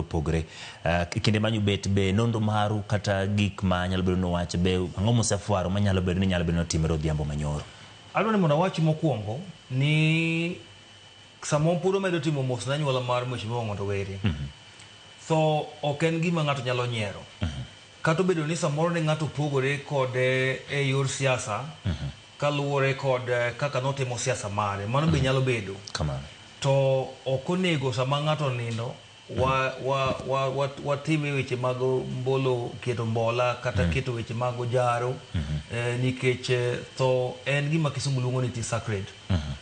Opogre. E kinde ma nyubet be nonro maru kata gik ma nyalo bedo ni uwacho be ang'o musefwaro manyalo bedo ni nyalo bedo ni otimore odhiambo manyoro? Adwa ni mondo awachi mokwongo ni sama pod wamedo timo mos ne anyuola mar Mheshimiwa Ong'ondo Were, tho ok en gima ng'ato nyalo nyiero. Kata obedo ni samoro ne ng'ato pogore kode e yor siasa kaluwore kod kaka notimo siasa mare, mano be nyalo bedo. Kamano. To ok onego sama ng'ato onindo wa, wa, wa, wa, watim e weche mag mbolo keto mbola kata keto weche mag ojaro nikech tho en gima kisungu luongo ni it is sacred.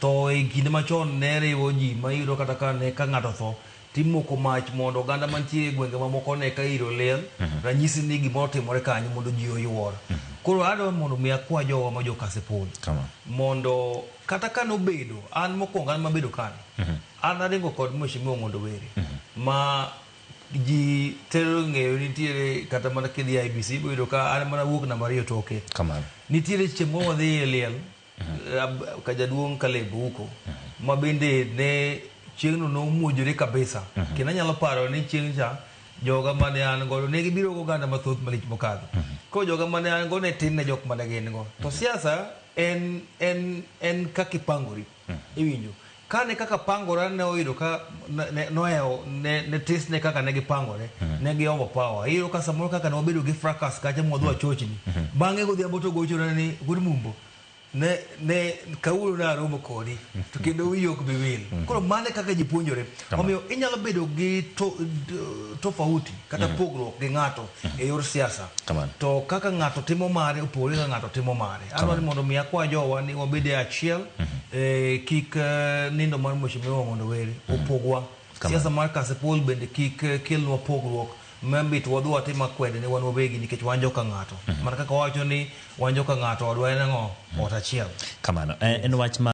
Tho e kinde machon ne riwo ji ma iyudo kata ka ne ka ng'ato otho timoko mach mondo oganda mantie e gwenge mamoko ne ka iro liel ranyisi ni gimoro otimore kanyo mondo ji oyuor. Koro adwa mondo mi akwa jowa ma jo Kasipul Kamano. mondo kata ka nobedo an mokwongo an mabedo kani an aringo kod Mheshimiwa Ong'ondo Were ma ji tero ng'eyo nitiere kata mana kidhi IEBC ibiro yudo ka an mana wuok namba ariyo toke. Kamano. Nitiere chieng' moro wadhi e liel ka jaduong' Caleb Ouko ma bende ne chieng'no nomuojore kabisa. Kendo anyalo paro ni chieng' cha joga mane an godo ne gibiro goganda mathoth malich mokadho. Koro joga mane an go ne tin ne jok mane gin go. To siasa en en en kaka ipangori. Iwinjo. Kane kaka pangora ne oyudo ka ne, nohewo ne, ne tis ne kaka ne gipangore ne gi overpower. Iyudo ka samoro kaka ne wabedo gi fracas kacha mwadhi wachochni. Bang'e godhiambo to gochona ni wuod Mumbo ne ne kawuono ne aromo kodi to kendo wiyi ok bi wil. Koro mano e kaka ji puonjore. Omiyo inyalo bedo gi to, tofauti kata pogruok gi ng'ato e yor siasa. Kamano. To kaka ng'ato timo mare opogore kaka ng'ato timo mare. Adwa ni mondo mi akwa jowa ni wabed e achiel kik nindo mar Mheshimiwa Ong'ondo Were opogwa. Siasa mar Kasipul bende kik kelnwa pogruok mabit wadhi watim akwede ne wan wawegi nikech wan joka ng'ato. Mana kaka wawacho ni wan joka ng'ato odwa en ang'o? Ot achiel. Kamano. En wach ma